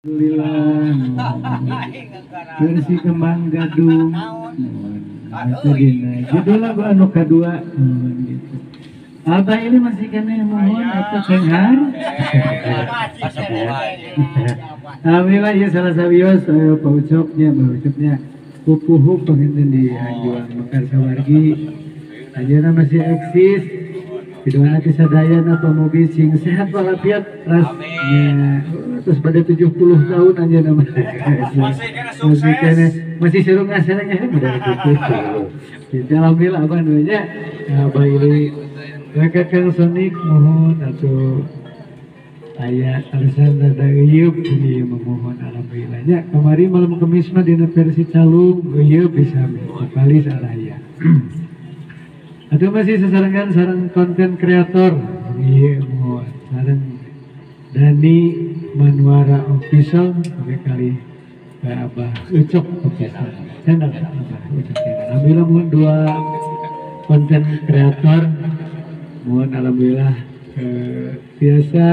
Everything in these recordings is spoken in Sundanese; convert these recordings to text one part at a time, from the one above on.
Alhamdulillah. Versi Kembang Gadung. Itu dina judul lagu anu kadua gitu. Abah ini masih kena mohon atau cenghar. Alhamdulillah ya salah sawios Pak Ucopnya, Pak Ucopnya pupuhu panginten di Hanjuang Mekar Sawargi. Ayeuna masih eksis. Piduana ti sadayana pamugi sing sehat walafiat ras. Amin. Terus pada 70 tahun anjeunna mah. Masih kena sukses. Masih seru ngaserang ya udah gitu. Gitu alhamdulillah abah nunya. Abah ini Kakang Sonik mohon atau aya arisan rada euyeup ieu memohon alhamdulillahnya kamari malam Kemis mah dina versi calung euyeup bisa vokalis araya. Atau masih sesarengan sareng konten kreator ieu mohon sareng Dani Manuara Official oke kali Abah Ucok Official. Channel Abah Ucok. Alhamdulillah mohon dua konten kreator mohon alhamdulillah biasa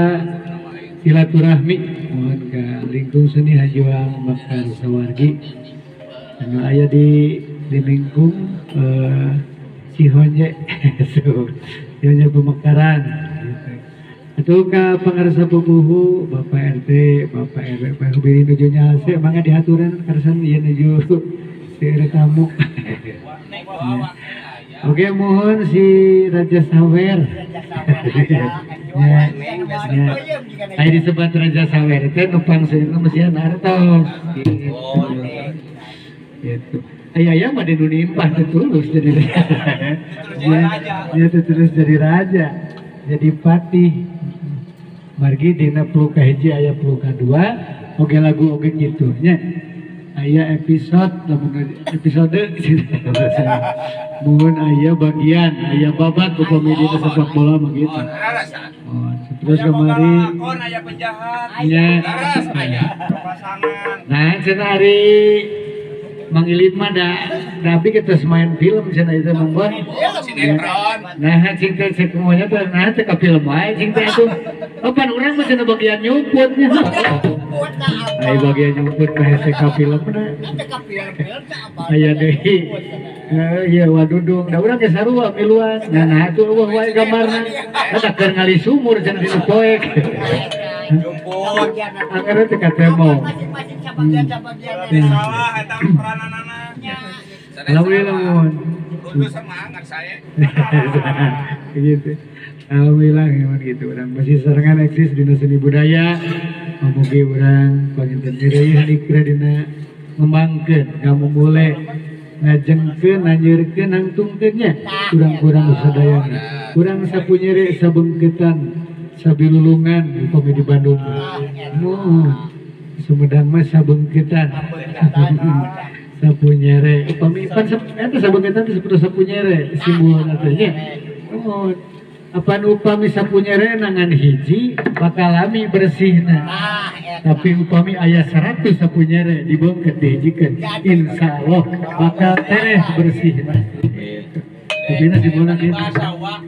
silaturahmi mohon ke lingkung seni Hanjuang Mekar Sawargi anu aya di lingkung Cihonje Cihonje Pemekaran gitu. Atau ke pangarsa pupuhu Bapak RT Bapak RW Pak Hubiri nuju nyalse mangga diaturan karsan ieu nuju seueur tamu. Oke mohon si Raja Sawer. Ya. Aya disebat Raja Sawer teh numpang seuneu mesian artos. Gitu. Aya aya mah di nu nimpah teh tulus jadi raja. Ya terus jadi raja, jadi patih. Margi dina peluka hiji aya peluka dua, oge lagu oge kitu nya. Aya episode lamun episode mohon aya bagian aya babak upami dina sepak bola mah gitu. Oh, terus kemari aya penjahat nya aya pasangan. Nah cenah ari Mang Ilin mah da tapi kita main film cenah itu Mang Bon. Sinetron. Nah cing teh semuanya teh nah teh ka film wae cing teh atuh. Pan urang mah cenah bagian nyumputnya. Ai bagian nyumput mah hese ka film na. Aya deui. Iya wadudung. Da urang ge sarua miluan. Nah nah atuh eueuh wae gambarna. Eta keur ngali sumur cenah dinu poek. Jumput. Angger teh katemo. Masing-masing sabagian-sabagian. Salah eta perananana. Alhamdulillah mohon. Kudu semangat saya. Gitu. Alhamdulillah memang gitu urang masih sarengan eksis dina seni budaya. Mugi urang panginten nyereuh dikira dina ngembangkeun ngamumule ngajengkeun nanyeurkeun nangtungkeun nya kurang-kurang sadayana. Urang sapunyere sabengketan sabilulungan upami di Bandung. Muhun Sumedang mah sabengketan. Sapunyere upami pan eta sabengketan teh sapertos sapunyere simbolna teh nya. Muhun apan upami sapunyere nangan hiji bakal lami bersihna. Tapi upami aya 100 sapunyere dibengket dihijikeun insyaallah bakal tereh bersihna. Gitu. Dina simbolna kitu.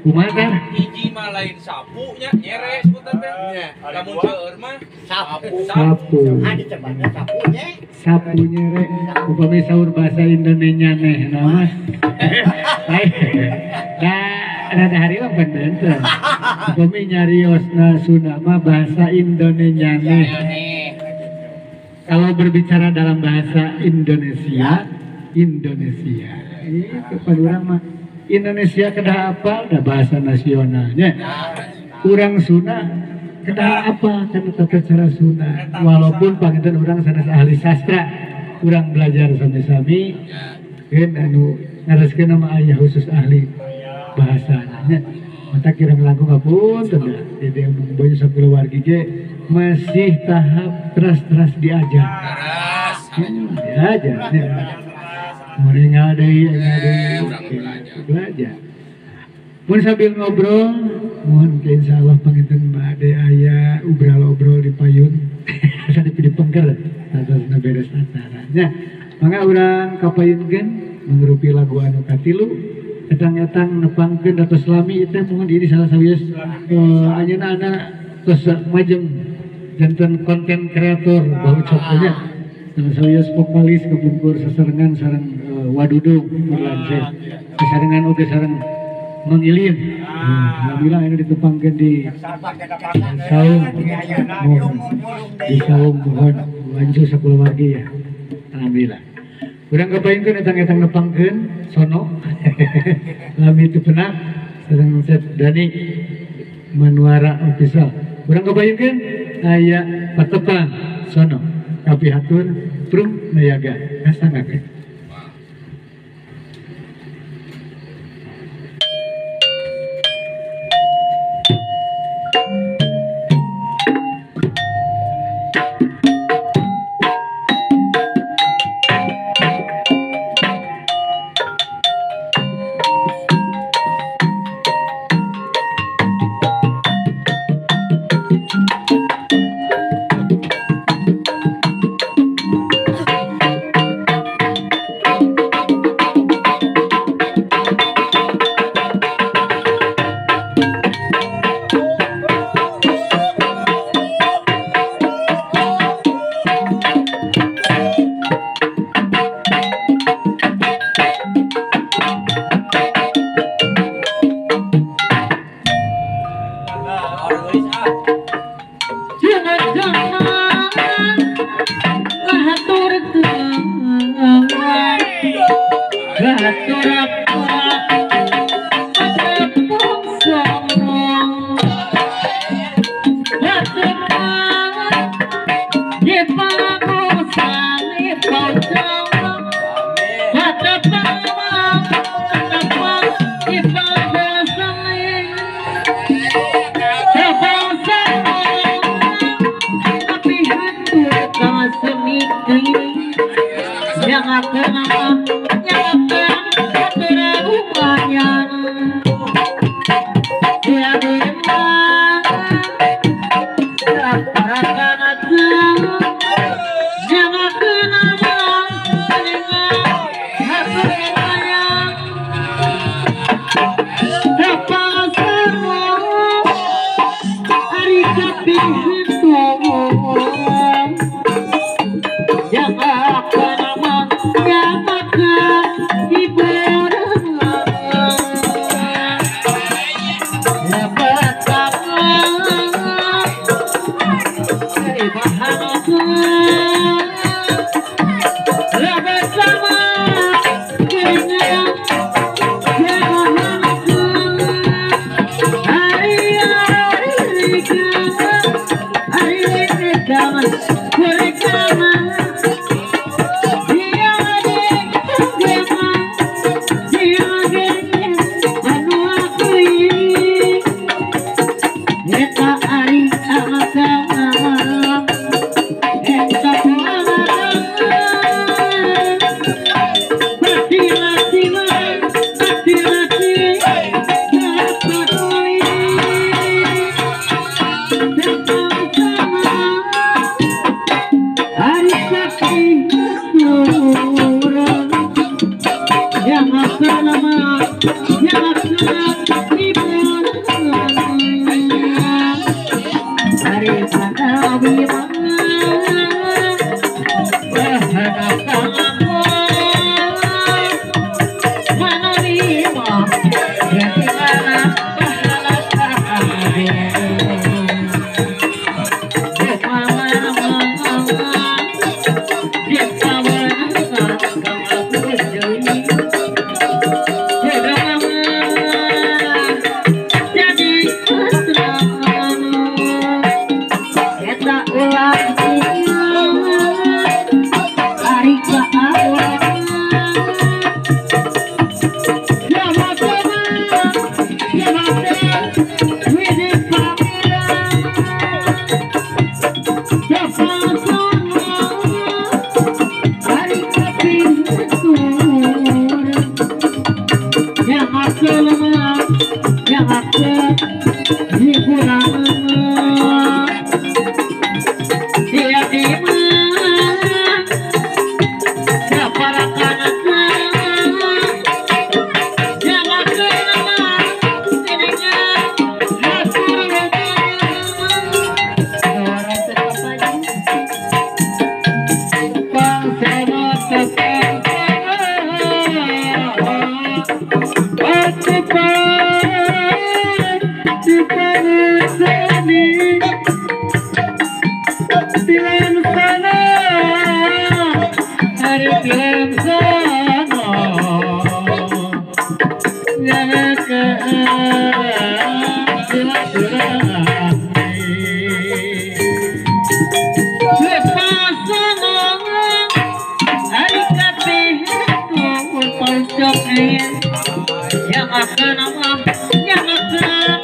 Kumaha teh? Hiji mah lain sapu nya nyere sebutan teh. Lamun seueur mah sapu. Sapu. Sapu nya. Sapu nyere upami saur bahasa Indonesia neh mah. Da rada hari mah benten. Upami nyariosna Sunda mah bahasa Indonesia neh. Kalau berbicara dalam bahasa Indonesia, Indonesia. Itu pan urang mah Indonesia kedah apa? Da bahasa nasionalnya. Urang Sunda kedah apa? Karena tata cara Sunda. Walaupun panginten urang sanes ahli sastra, urang belajar sami-sami. Keun anu ngareskeun nama aya khusus ahli bahasanya. Mata kirang langkung apunten da. Jadi emang banyak sakeluargi ge masih tahap teras-teras diajar. Diajar. Mun deui belajar. Mun sambil ngobrol, mohon ke insyaallah panginten bade aya obral-obrol di payun. Tadi di pengker atasna beres acaranya. Mangga urang kapayunkeun mangrupi lagu anu katilu etang-etang nepangkeun datos lami teh mohon ini salah sawios anjeunna ana tos majeng janten konten kreator bau coknya. Sareng sawios vokalis kapungkur sasarengan sareng Wadudung Berlanse. Sasarengan oge sareng Mang Ilin. Alhamdulillah ini ditepangkeun di saung. Di saung mohon wancu sakulawargi ya. Alhamdulillah. Urang kapayungkeun etang-etang nepangkeun sono. Lami teu penak sareng Chef Dani Manuara Official. Urang kapayungkeun aya patepang sono. Kapihatur Prum Nayaga kasangakeun. Seni Tilan sana Hari tilan sana Jangan ke silaturahmi Lepas ngomong Hari kasih tuh pojoknya Yang akan Allah Yang akan